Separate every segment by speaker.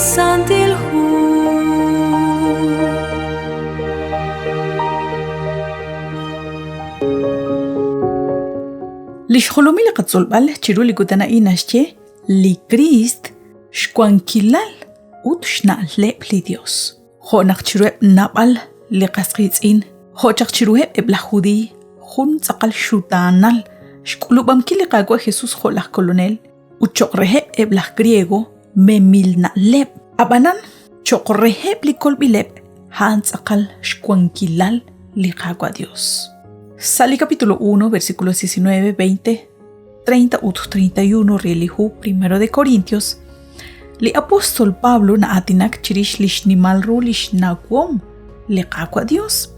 Speaker 1: Santil Hu.
Speaker 2: Li xjolomil li qatzolb'al chiru li kutan a'in naxye li Kriist xwankilal ut xna'leb' li Dios. Jo' naq chiruheb' naab'al li qas qiitz'in, jo' chaq chiruheb' eb' laj Judiiy, jun tz'aqal xutaanal xk'ulub'ankil li Qaawa' Jesus jo' laj Kolonel, ut cho'q reheb' eb' laj Griego memil na'leb'. Ab'anan, cho'q reheb' li kolb'ileb', a'an tz'aqal xwankilal li Qaawa' Dios. Sa' li capítulo 1, versículos 19, 20, 30 ut 31 re li hu Primero de Corintios, li apóstol Pablo na'aatinak chirix li xnimal ru li xnawom li Qaawa' Dios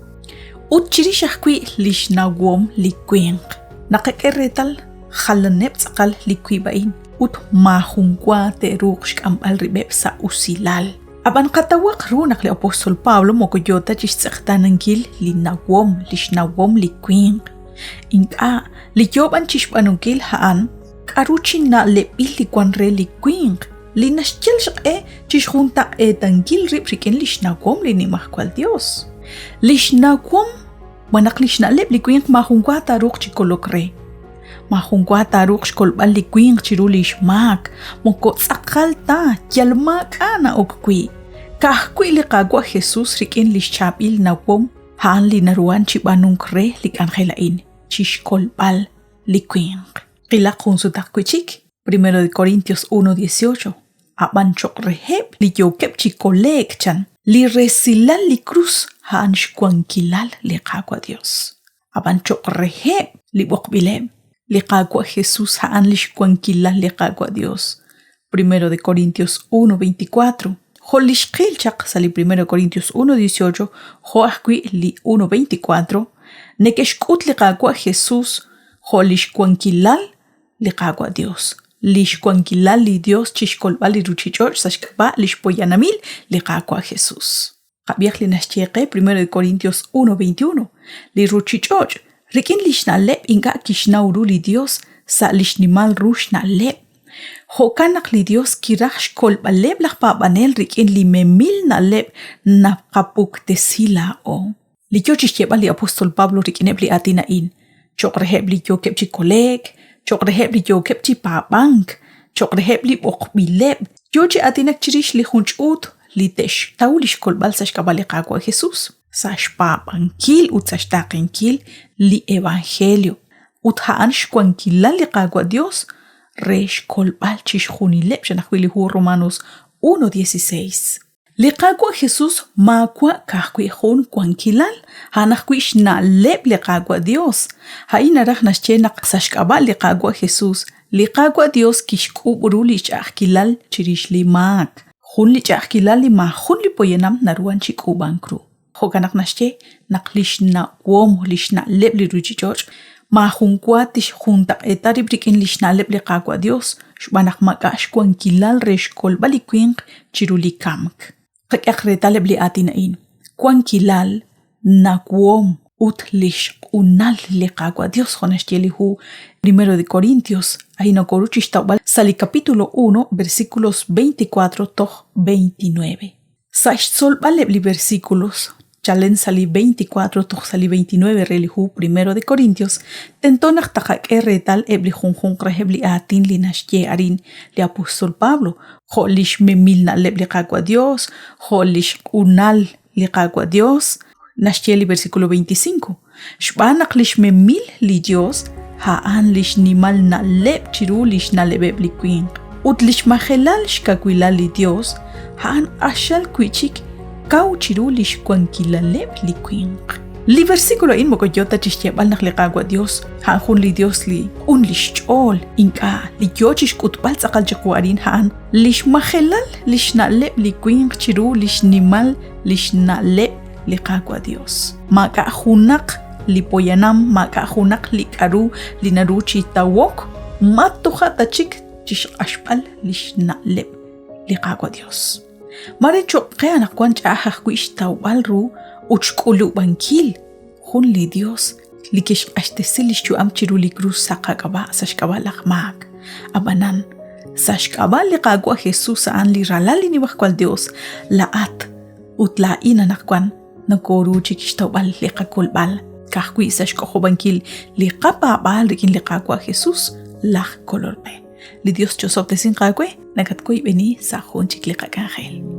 Speaker 2: ut chirix ajwi' li xnawom li winq. Naqak'e reetal jalaneb' tz'aqal li wiib' a'in ut maajunwa te'ruuq xk'amb'al rib'eb' sa' usilal. Ab'an qatawaq ru naq li apóstol Pablo moko yoo ta chi xtz'eqtaanankil li nawom, li xnawom li winq. Ink'a', li yoo b'an chi xb'aanunkil a'an k'aru chi na'leb'il li wan re li winq li naxyal xq'e chi xjuntaq'eetankil rib' rik'in li xnawom li Nimajwal Yos. Li xnawom malaj li xna'leb' li winq maajunwa taaruuq chi kolok re. Maajunwa taaruuq xkolb'al li winq chiru li xmaak, moko tz'aqal ta, yal maak'a' na'ok wi'. Ka'ajwi' li Qaawa' Jesus rik'in li xchaab'il nawom, a'an li naruhan chi b'aanunk re li k'anjel a'in, chi xkolb'al li winq. Qilaq jun sutaq wi' chik, Primero de Corintios 1:18, Ab'an cho'q reheb' li yookeb' chi kole'k chan, li resilal li krus a'an xwankilal li Qaawa' Yos. Ab'an cho'q reheb' li b'oqb'ileb', li Qaawa' Jesús a'an li xwankilal li Qaawa' Yos. Primero de Corintios 1:24 Jo' li xqil chaq sa' li Primero de Corintios 1:18 jo' ajwi' li 1:24, neke'xk'ut li Qaawa' Jesús jo' li xwankilal li Qaawa' Dios, li xwankilal li Dios chi xkolb'al li ruuchich'och' sa' xk'ab'a' li xpoyanamil li Qaawa' Jesús. Qab'ihaq li naxye qe 1 de Corintios 1:21, li ruuchich'och' rik'in li xna'leb' ink'a' kixnaw ru li Dios sa' li xnimal ru xna'leb'. Jo'kan naq li Dios kiraj xkolb'aleb' laj paab'anel rik'in li memil na'leb' naqapuktesi laa'o. Li yoo chixyeeb'al li apóstol Pablo rik'ineb' li aatin a'in, cho'q reheb' li yookeb' chi kole'k, cho'q reheb' li yookeb' chi paab'ank, cho'q reheb' li b'oqb'ileb', yoo chi aatinak chirix li jun ch'uut li te'xtaw li xkolb'al sa' xk'ab'a' li Qaawa' Jesus, sa' xpaab'ankil ut sa' xtaaqenkil li evangelio, ut a'an xwankilal li Qaawa' Dios re xkolb'al chixjunileb' chan ajwi' li hu Romanos 1:16. Li Qaawa' Jesus maawa' ka'ajwi' jun wankilal, a'an ajwi' xna'leb' li Qaawa' Dios. A'in naraj naxye naq sa' xk'ab'a' li Qaawa' Jesus, li Qaawa' Dios kixk'ub' ru li ch'a'ajkilal chirix li maak, jun li ch'a'ajkilal li maajun li poyanam naruhan chi k'uub'ank ru. Jo'kan naq naxye naq li xnawom, li xna'leb' li ruuchich'och' maajunwa tixjuntaq'eeta rib' rik'in li xna'leb' li Qaawa' Yos xb'aan naq maak'a' xwankilal re xkolb'al li winq chiru li kamk. Qak'ehaq reetal eb' li aatin a'in, wankilal, nawom ut li xq'unal li Qaawa' Yos jo' naxye li hu Primero de Corintios, a'in nokoru chi xtawb'al sa' li capítulo 1 versículos 24 toj 29. Sa' xtzolb'al eb' li versículos chalen sa' li 24 toj sa' li 29 re li hu Primero de Corintios, tento naq taqak'e reetal eb' li junjunq reheb' li aatin li naxye arin li apóstol Pablo, jo' lix memil na'leb' li Qaawa' Dios, jo' lix q'unal li Qaawa' Dios, naxye li versículo 25, xb'aan naq lix memil li Dios a'an lix nimal na'leb' chiru lix na'leb'eb' li winq, ut lix majelal xkawilal li Dios a'an q'axal wi'chik kaw chiru lix wankilaleb' li winq. Li versículo a'in moko yoo ta chixyeeb'al naq li Qaawa' Dios a'an jun li Dios li q'un lix ch'ool, ink'a', li yoo chixk'utb'al tz'aqal chiqu arin a'an lix majelal lix na'leb' li winq chiru lix nimal lix na'leb' li Qaawa' Dios. Maak'a' junaq li poyanam, maak'a' junaq li k'aru li naru chi tawok, ma toja' ta chik chixq'axb'al lix na'leb' li Qaawa' Dios. Mare choq' qe anaqwan ch'a'aj ajwi' xtawb'al ru ut xk'ulub'ankil jun li Dios li kixq'axtesi lix yu'am chiru li krus sa' qak'ab'a' sa' xk'ab'a' laj maak. Ab'anan, Sa' xk'ab'a' li Qaawa' Jesus a'an li Ralal li Nimajwal Yos, laa'at ut laa'in anaqwan nokooru chik xtawb'al li qakolb'al ka'ajwi' sa' xk'ojob'ankil li qapaab'aal rik'in li Qaawa' Jesus, laj Kolol qe. Li Dios chosob'tesinq aawe, nakatwoyb'eni sa' jun chik li qak'anjel.